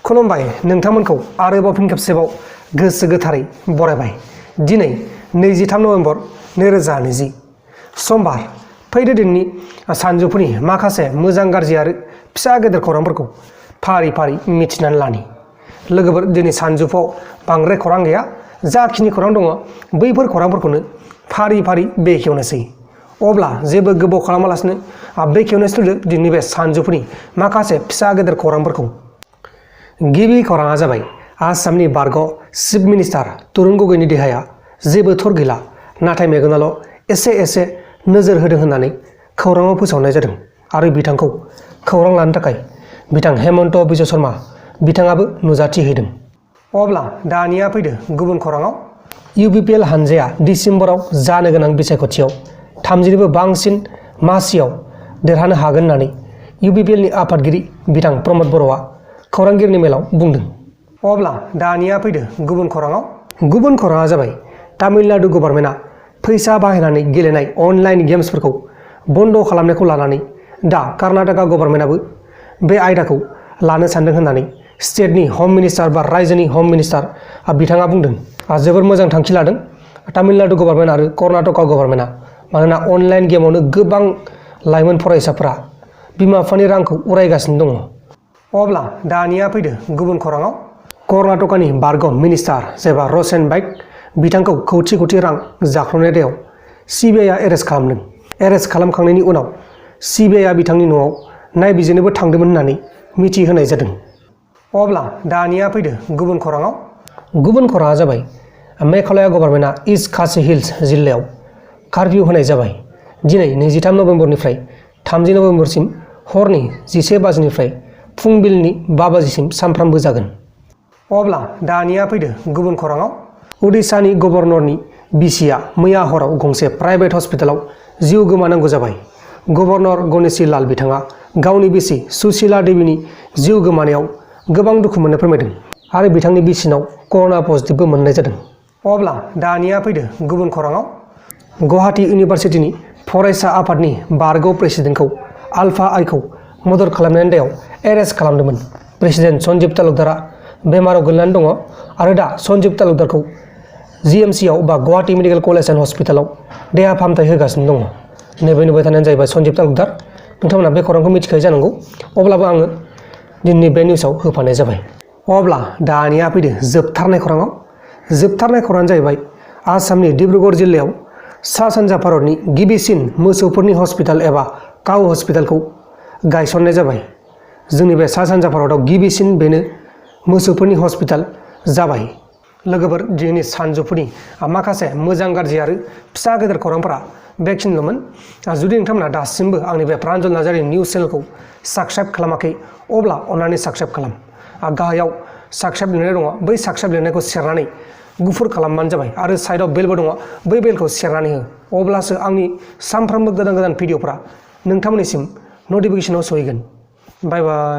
खुलुमबाय नोंथांमोनखौ आरोबाव फिन खेबसेबाव गोसो गोथारै बरायबाय। दिनै 23 नभेम्बर 2020 समबार फैदो दिननि सानजौफुनि माखासे मोजां गाज्रि आरो फिसा गेदेर खौरांफोरखौ फारि फारि मिथिनानै लानि। लोगोफोर दिनै सानजौफुआव बांद्राय खौरां गैया, जाखिनि खौरां दङ बैफोर खौरांफोरखौनो फारि फारि बेखेवनोसै। अब्ला जेबो गोबाव खालामालासिनो बेखेवनो स्टुडिअ दिनैनि बे सानजौफुनि माखासे फिसा गेदेर खौरांफोरखौ। गिबि खौराङा जाबाय आसामनि बारग' चिफ मिनिस्टार तरुण गगैनि देहाया जेबो थर गैला, नाथाय मेगनाल' एसे नोजोर होदों होननानै खौराङाव फोसावनाय जादों आरो बिथांखौ खौरां लानो थाखाय बिथां हेमन्त बिश्व शर्मा बिथाङाबो नुजाथि हैदों। अब्ला दानिया फैदो गुबुन खौराङाव। UPPL हानजाया दिसेम्बराव जानो गोनां बिसायख'थियाव 30निबो बांसिन मासियाव देरहानो हागोन होननानै UPPLनि आफादगिरि बिथां प्रमद बर'आ खौरांगिरिनि मेलाव बुंदों। अब्ला दानिया फैदो गुबुन खौराङाव। गुबुन खौराङा जाबाय तामिलनाडु गभर्नमेन्टआ फैसा बाहायनानै गेलेनाय अनलाइन गेम्सफोरखौ बन्द खालामनायखौ लानानै दा कर्नाटका गभर्नमेन्टआबो बे आयदाखौ लानो सानदों होननानै स्टेटनि हम मिनिस्टार बा रायजोनि हम मिनिस्टार बिथाङा बुंदों। जोबोर मोजां थांखि लादों तामिलनाडु गभर्नमेन्ट आरो कर्नाटका गभर्नमेन्टआ, मानोना अनलाइन गेमावनो गोबां लाइमोन फरायसाफोरा बिमा बिफानि रांखौ उरायगासिनो दङ। अब्ला दानिया फैदो गुबुन खौराङाव। कर्नाटकानि बारग' मिनिस्टार जेबा रसेन बाइक बिथांखौ कौटि रां जाख्ल'नाय दायाव CBIआ एरेस्ट खालामदों। एरेस्ट खालामखांनायनि उनाव CBIआ बिथांनि न'आव नायबिजिरनोबो थांदोंमोन होननानै मिथिहोनाय जादों। अब्ला दानिया फैदो गुबुन खौराङाव। गुबुन खौराङा जाबाय मेघालया गभर्नमेन्टआ इस्ट खासि हिल्स जिल्लायाव कार्फिउ होनाय जाबाय। दिनै 23 नभेम्बरनिफ्राय 30 नभेम्बरसिम हरनि 11 बाजिनिफ्राय फुंबिलिनि 5 बाजिसिम सानफ्रामबो जागोन। अब्ला दानिया फैदो गुबुन खौराङाव। उडिशानि गभर्नरनि बिसिया मैया हराव गंसे प्राइभेट हस्पिटालाव जिउ गोमानांगौ जाबाय। गभर्नर गणेशी लाल बिथाङा गावनि बिसि सुशीला देवीनि जिउ गोमानायाव गोबां दुखु मोननाय फोरमायदों आरो बिथांनि बिसिनाव कर'ना पजिटिभबो मोननाय जादों। अब्ला दानिया फैदो गुबुन खौराङाव। गुवाहाटी इउनिभार्सिटिनि फरायसा आफादनि बारग' प्रेसिडेन्टखौ आल्फा आइखौ मदद खालामनायनि दायाव एरेस्ट खालामदोंमोन। प्रेसिडेन्ट सन्जीब तालुकदारआ बेमाराव गोलैनानै दङ आरो दा सन्जीब तालुकदारखौ GMCआव बा गुवाहाटी मेडिकेल कलेज एन्ड हस्पिटालाव देहा फाहामथाय होगासिनो दङ। नैबे नुबाय थानायानो जाहैबाय सन्जीब तालुकदार। नोंथांमोना बे खौरांखौ मिथिखायो जानांगौ, अब्लाबो आङो दिनैनि बे निउसाव होफानाय जाबाय। अब्ला दानिया फैदो जोबथारनाय खौराङाव। जोबथारनाय खौराङानो जाहैबाय आसामनि डिब्रुगड़ जिल्लायाव सा सानजा भारतनि गिबिसिन मोसौफोरनि हस्पिटाल एबा काउ हस्पिटालखौ गायसननाय जाबाय। जोंनि बे सा सानजा भारतआव गिबिसिन बेनो मोसौफोरनि हस्पिटाल जाबाय। लोगोफोर दिनैनि सानजौफुनि माखासे मोजां गाज्रि आरो फिसा गेदेर खौरांफोरा बेखिनिल'मोन। जुदि नोंथांमोना दासिमबो आंनि बे प्रान्जल नार्जारि निउस चेनेलखौ साबस्क्राइब खालामाखै अब्ला अन्नानै साबस्क्राइब खालाम। गाहायाव साबस्क्राइब लिरनाय दङ, बै साबस्क्राइब लिरनायखौ सेरनानै गुफुर खालामबानो जाबाय आरो साइडआव बेलबो दङ, बै बेलखौ सेरनानै हो। अब्लासो आंनि सानफ्रोमबो गोदान भिडिअफ्रा नोंथांमोननिसिम नटिफिकेसनाव सहैगोन। बाय बाय।